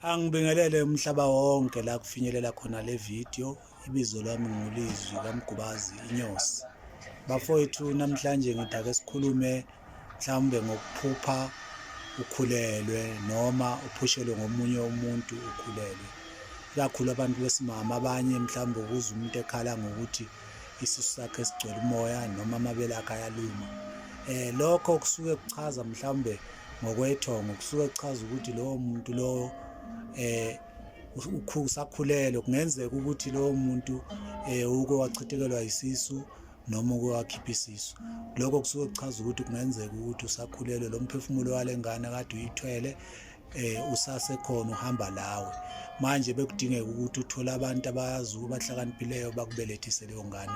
Angibingelele umhlaba wonke la kufinyelela khona le video. Ibizo lami nguLizwi kaMgubazi Inyosi. Bafowethu, namhlanje ngithi ake sikhulume mhlawumbe ngokuphupha ukhulelwe noma uphushelwe ngomunye umuntu ukhulelwe. Ikakhulu abantu besimame, abanye mhlawumbe ukuze umuntu ekhala ngokuthi isisu sakhe sigcwele umoya noma amabele akhe ayaluma. Lokho kusuke kuchaza mhlawumbe ngokwethongo, kusuke kuchaza ukuthi lowo muntu lowo usakhulelwe. Kungenzeka ukuthi lowo muntu uke wachithekelwa isisu noma uke wakhipha isisu. Lokho kusuke kuchaza ukuthi kungenzeka ukuthi usakhulelwe, lo mphefumulo wale ngane kade uyithwele usasekhona uhamba lawe. Manje bekudingeka ukuthi uthole abantu abazi abahlakaniphileyo bakubelethise leyo ngane,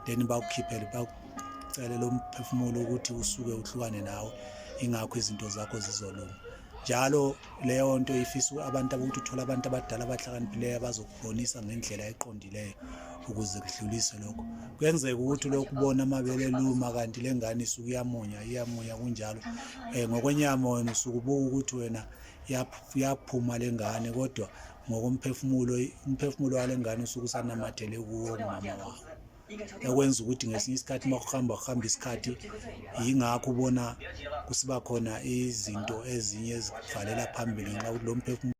then bakukhiphele, bakucele lo mphefumulo ukuthi usuke uhlukane nawe, ingakho izinto zakho zizolunga. Njalo leyo nto ifisa abantu ukuthi uthole abantu abadala abahlakaniphileyo abazokubonisa ngendlela eqondileyo ukuze kudlulise lokho. Kuyenzeka ukuthi lokhu ubona amabele eluma kanti le ngane isuke iyamunya, iyamunya kunjalo. Ngokwenyama wena usuke ubuka ukuthi wena iyaphuma le ngane, kodwa ngokomphefumulo, umphefumulo wale ngane usuke usanamathele kuwo umama wakho. Ekwenza ukuthi ngesinye isikhathi uma kuhamba kuhamba isikhathi, yingakho ubona kusiba khona izinto ezinye ezikuvalela phambili ngenxa yokuthi lo mphefumulo.